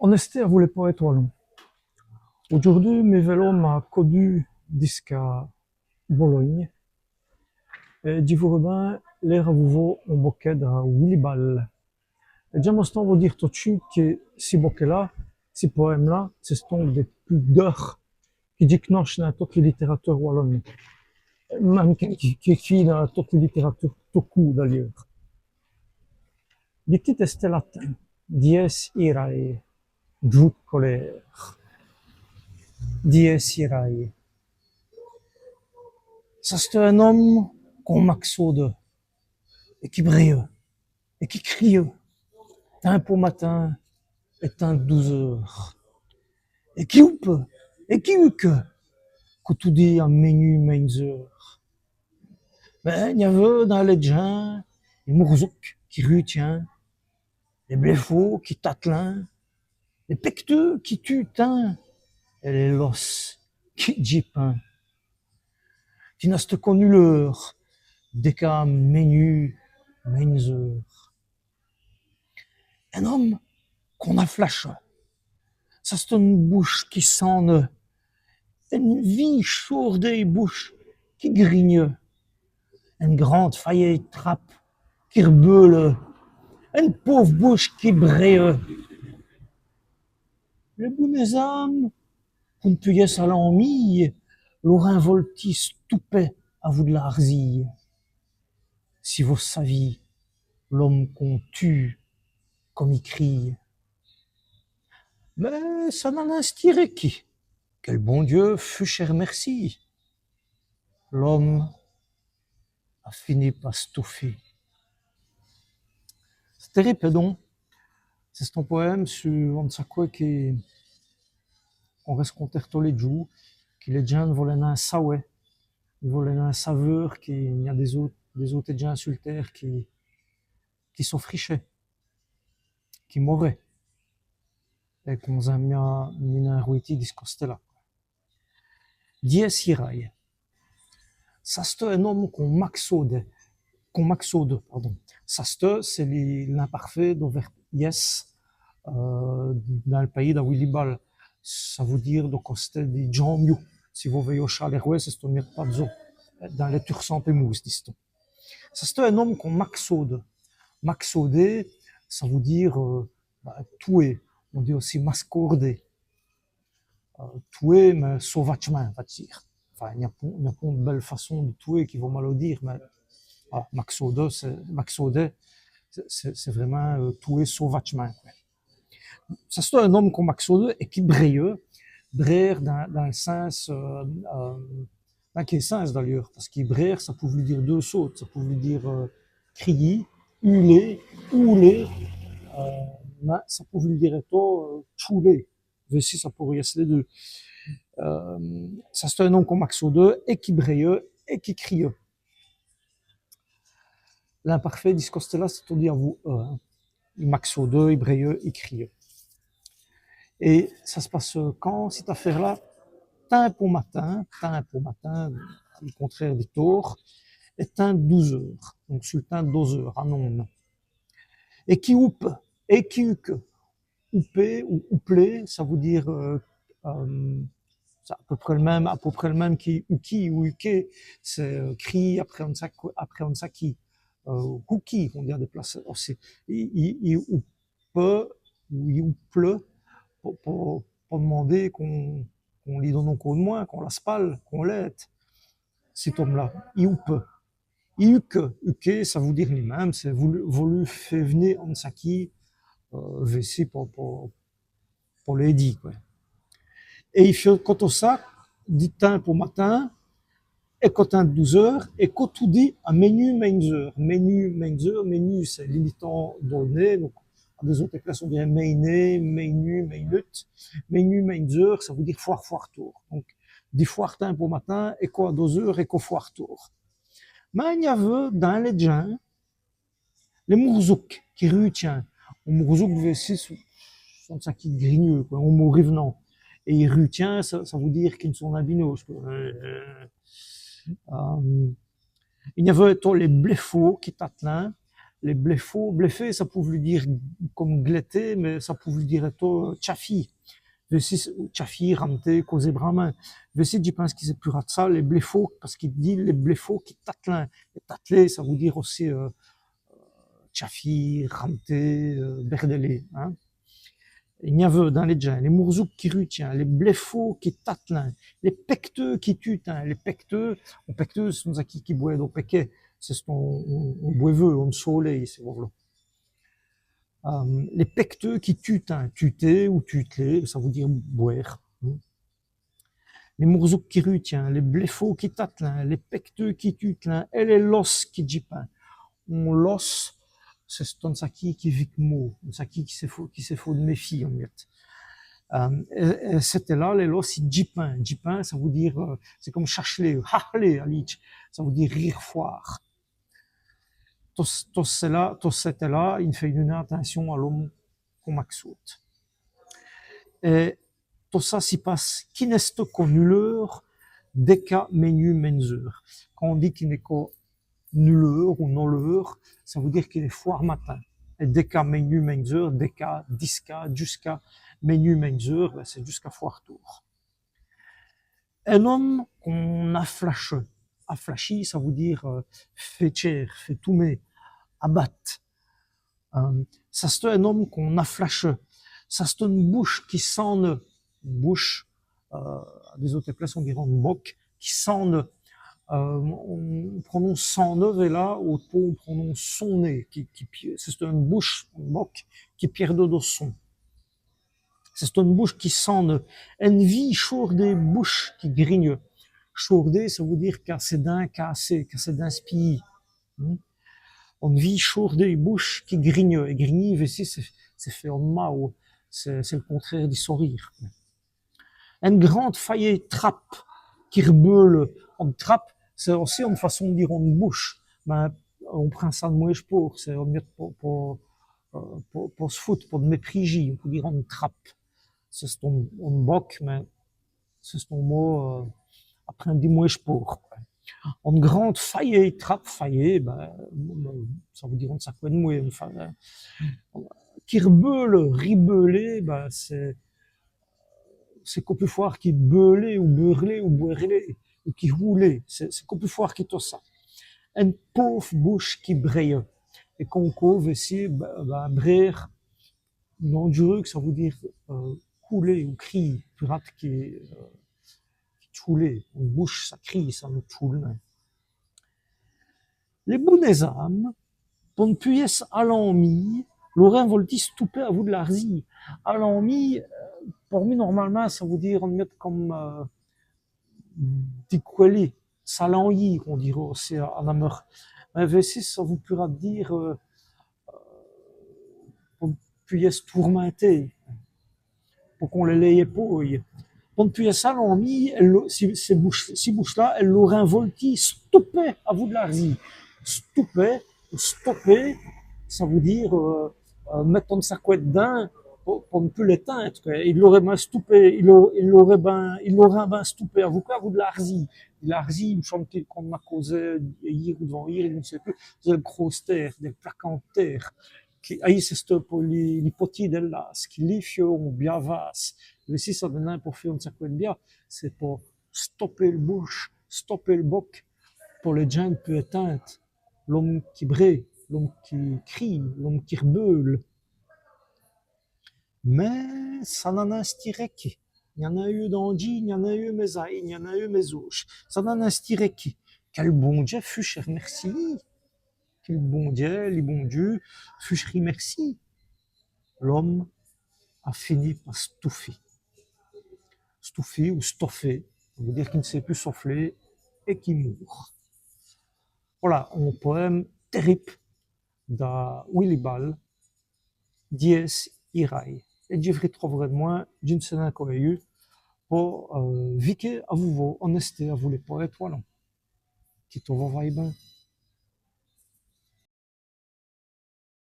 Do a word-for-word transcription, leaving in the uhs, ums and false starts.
On èsté avou lès powêtes walons. Audjoûrdu, mi vélo m'a codou disqu'à Bologne. Èt dji vôreu bin lére avou vos on bokèt da Willy Bal. Èt dj'in.me ostant vos dîre tot d' chûte qui ci bokèt-là, ci powème-là, c'è-st-onk dès pus deûrs qui dj' conèche dins tote li litèrature walone. Min.me qui, qui, qui dins tote li litèrature tot coûrt, d'alieûrs. Li tite èst è latin, Dies irae, djoû d' colére. Dies irae. Ça c'èsteût in-ome qu'on macsôdeût, èt qui brèyeût, èt qui crieût, tins pau matin, èt tins d' douzeûre. Èt qui oupeût, èt qui ukeût, co toudis à mènuwe, mènzeûre. Mins i-n-aveût dins lès djins lès mourzouks qui rutint, lès blèfauds qui tatlint, lès pècteûs qui tutint, èt lès losses qui djipint. Ti n'asteût co nule eûre, dès qu'à mènuwe, mènzeûre. In-ome qu'on aflacheût, ça c'èsteût ène bouche qui saneût, ène vîye chôrdêye bouche qui grigneût, ène grande fayêye trape qui r'beuleût, ène pôve bouche qui brèyeût. Lès bounès-âmes, qu'on n' put yèsse à l'anmîye, l'ârint voltî stoupé avou d' l'arzîye. Si vos savîz l'ome qu'on tûwe come i crîye. Mins ça n'a nin stî rèki, qui l' bon Dieu fuche èrmèrcî. L'ome a fini pa stoufî. C'èst tèribe, don. C'è-st-on powème su one saqwè qui, qu'on rèscontre tos lès djoûs, qui lès djins n' volèt nin sawè, i n' volèt nin saveûr qu'i gn-a dès-ôtes, dès-ôtès djins su l' têre qui, qui sofrichèt, qui morèt. Èt qu'on-z-in.me mia mî nin rwêtî di ç' costé-là. Dies irae. Ça c'èsteût in-ome qu'on macsôdeût, qu'on macsôdeût, pardon. Ça c'èsteût, c'èst li, l'imparfait do vèrbe yèsse, euh, dins l' payis da Willy Bal. Ça vout dîre do costé di Djamioû. Si vos vèyoz Châlèrwè, c'è-st-on miète pa-d'zos. Dins lès Tursans pèmoûses, dist-on. Ça c'èsteût in-ome qu'on macsôdeût. Macsôder, ça vout dîre, euh, bah, touwer. On dit ossi mascôrder. Euh, touwer, mins sauvadjemint, on va dîre. Enfin, i gn-a pont, i gn-a pont d' bèle façon di touwer qui vaut mia l' dîre, mins, voilà, macsôder, c'èst, macsôder, c'èst, c'èst, c'èst vraîmint, euh, touwer sauvadjemint, qwè. Ça c'èsteût in-ome qu'on macsôdeût èt qui brèyeût, brêre dins, dins l' sins, euh, euh, dins qué sins d'alieûrs, pace qui brêre, ça pout v'lu dîre deûs sôtes, ça pout v'lu dîre, euh, criyî, ûler, ûler, euh, mins ça pout v'lu dîre ètot, euh, tchoûler. Vêci, ça pout yèsse lès deûs. Euh, ça c'èsteût in-ome qu'on macsôdeût, èt qui brèyeût, èt qui crieût. L'imparfait di ç' costé-là, c'èst todi avou E, in. I macsôdeût, i brèyeût, i crieût. Èt ça s' passe quand, cisse afêre-là ? Tins pau matin, tins pau matin, li contrêre di tård, èt tins d' douzeûre, donc su l' tins d' doz'eûres, à n-ome. Èt qui oupe, èt qui uke, ouper ou oupler, ça vout dîre, euh, euh, c'èst à pau près l' min.me, à pau près l' min.me qui ukî ou uker, c'èst, euh, criyî après one saqwè, après one saqwè. Euh, houkî, on dit à dès places ossi. I, i, i oupe, ou i ouple, po, po, po d'mander qu'on, qu'on lî done on côp d' mwin, qu'on l'aspale, qu'on l'êde. Cit ome-là, i oupe. I uke, uker, ça vout dîre li min.me, c'èst v'lu, v'lu fé v'ni one saqwè, euh, vêci po, po, po l'êdî, qwè. Èt i fieut co tot ça, di tins pau matin, èt co tins d' douzeûres, èt co toudis à mènuwe, mènzeûre. Mènuwe, mènzeûre, mènuwe, c'èst li mitan dol nêt, donc, à dès-ôtès places, on dîreut mèyné, mèynuwe, mèynute. Mènuwe, mènzeûre, ça vout dîre fwârt, fwârt tård. Donc, di fwârt tins pau matin, èt co à doz'eûres, èt co fwârt tård. Mins i gn-aveût dins lès djins lès mourzouks qui rutint. On mourzouk, vêci, c'è-st-one saqwè qui grigne, qwè, on mot riv'nant. Èt i rutint, ça, ça vout dîre qu'i n' sont nin binaujs, qwè. Euh, euh, i gn-aveût ètot lès blèfauds qui tatlint, Lès blèfos, blèfer, ça pout v'lu dîre come glèter, mins ça pout v'lu dîre ètou tchafî. Vêci, tchafî, ram'ter, causer brâmint. Vêci, dji pinse qui c'èst pus rade ça, lès blèfos, pace qu'i dit lès blèfos qui tatlint. Èt tatler, ça vout dîre ossi, euh, tchafî, ram'ter, euh, bèrdèler, hin. I gn aveut dins lès djins, lès mourzouks qui rutint, lès blèfos qui tatlint, lès pècteûs qui tutintent, lès pècteûs, on pècteû, c'è-st-on saquî qui bwèt do pèkèt, c'è-st-on, on, on bwèveû, on sôlé, si vos v'loz. Euh, lès pècteûs qui tutintent, tuter ou tuteler, ça vout dîre bwêre. Lès mourzouks qui rutint, lès blèfos qui tatlint, lès pècteûs qui tutlint, èt lès losses qui djipint. On losse, c'è-st-on saquî qui vike mau, on saquî qu'i faut, qu'i faut d' mèfiyî, on mète. Euh, èt, èt c'èst là, lès losses, i djipint. Djipint, ça vout dîre, euh, c'èst come chach'ler, hah'ler, à Lîdje. Ça vout dîre rîre fwârt. Tot, tot cela, tot c'èst là, i n' fêt none atincion à l'ome qu'on maque sôte. Èt tot ça si passe, qui n'èsteût co nule eûre, dèca, mègnû, mègnzeûre. Quand on dit qu'i n'èst co nule eûre ou nole eûre, ça vout dîre qu'i n'èst fwârt matin. Èt dèca, mègnû, mègnzeûre, dèca, disca, djusca, mègnû, mègnzeûre, bin, c'èst djusca fwârt tôrd. In-ome qu'on aflache. Aflachî, ça vout dîre, euh, fé tchêr, fé toumer, abate. Euh, ça c'è-st-in-ome qu'on aflache. Ça c'è-st-one bouche qui sane. Bouche, euh, à dès-ôtès places on dîreut one boque, qui sane. Euh, on prononce sane, vêla, ôte paut on prononce soner, qui, qui, c'è-st-one bouche, one boque, qui pièd do son. C'è-st-one bouche qui sane. One vîye chôrdêye bouche qui grigne. Chôrdêye, ça vout dîre qu'a sès dints cassés, qu'a sès dints spiyîs. Hmm. One vîye chôrdêye bouche qui grigne. Èt grignî, vêci, c'èst, c'èst fé on mau. C'èst, c'èst l' contrére di sorîre. One grande fayêye trape qui r'beûle. One trape, c'èst ossi one façon d' dîre one bouche. Mins on prind ça d' mwêje pôre, c'èst, on mèt po, po, euh, po, po s' foute, po d' mèprîjî, on pout dîre one trape. C'è-st-on, one boque, mins c'è-st-on mot, euh, à prinde di mwêje pôre. One grande fayêye trape, fayêye, bin, ça vout dîre one saqwè d' mwês, enfin, hin. Qui r'beûle, ribeûler, bin, c'èst, c'èst co pus fwârt qui beûler ou beûrler ou bwèrler ou qui houler. C'èst, c'èst co pus fwârt qui tot ça. One pôve bouche qui brèye. Èt qu'on cause ossi, bin, bin, brêre, dandjureûs, ça vout dîre, euh, houler ou criyî, pus rade qui, euh, qui tchouler. One bouche, ça crîye, ça, on tchoûle. Lès bounès-âmes, po n' pus yèsse alanmîyes, l'ôrint voltî stoupé avou d' l'arzîye. Alanmîyes, euh, por mi, normalmint, ça vout dîre, on mèt come, euh, dicwèlî, s'alanyî, qu'on dîreût ossi à, à Nameur. Mins vêci, ça vout pus rade dîre, euh, euh, po n' pus yèsse tourminté, po qu'on lès lèye pôye. Po n' pus yèsse alanmîyes, èle, cès, cès bouches, cès bouches-là, èle l'ôrint voltî stoupé avou d' l'arzîye. Stoupé, stopper, ça vout dîre, euh, euh, mète one saqwè d'dins po, po n' pus l'ètinde, qwè. I l'ôrint bin stoupé, i l'ô-, i l'ôrint bin, i l'ôrint bin stoupé avou qwè, avou d' l'arzîye. L'arzîye, i m' chone qu'on-z-a causé yîr ou d'vant-yîr, dji n' sé pus, c'èst dèl grosse tére, dèl plakante tére. Qui, ayi, c'èst po lès, lès potîs dèl lâsse, qui li fieût on bia vâse. Mins si ça d'vint po fé one saqwè d' bia, c'èst po stopper l' bouche, stopper l' boque, po lès djins n' pus ètinde l'ome qui brêt, l'ome qui crîye, l'ome qui r'beûle. Mins ça n'a nin stî rèki. Gn-a nin yeû dandjî, gn-a nin yeû mès-ayi, gn-a nin yeû mès-ôjes. Ça n'a nin stî rèki. Qui l' bon Diè fuche r'mèrciyî. Qui l' bon Diè, li bon Diu, fuche r'mèrciyî. L'ome a fini pa stoufî. Stoufî ou stoffer, ça vout dîre qu'i n' sét pus sofler èt qu'i moûrt. Vola, on powème tèribe da Willy Ball, Dies Irae. Èt dji v' r'trouverè d'mwin, dji n' sé nin co èyu, po, euh, viker avou vos, on-èsté avou lès powêtes walons. Qui tot vos vaye bin.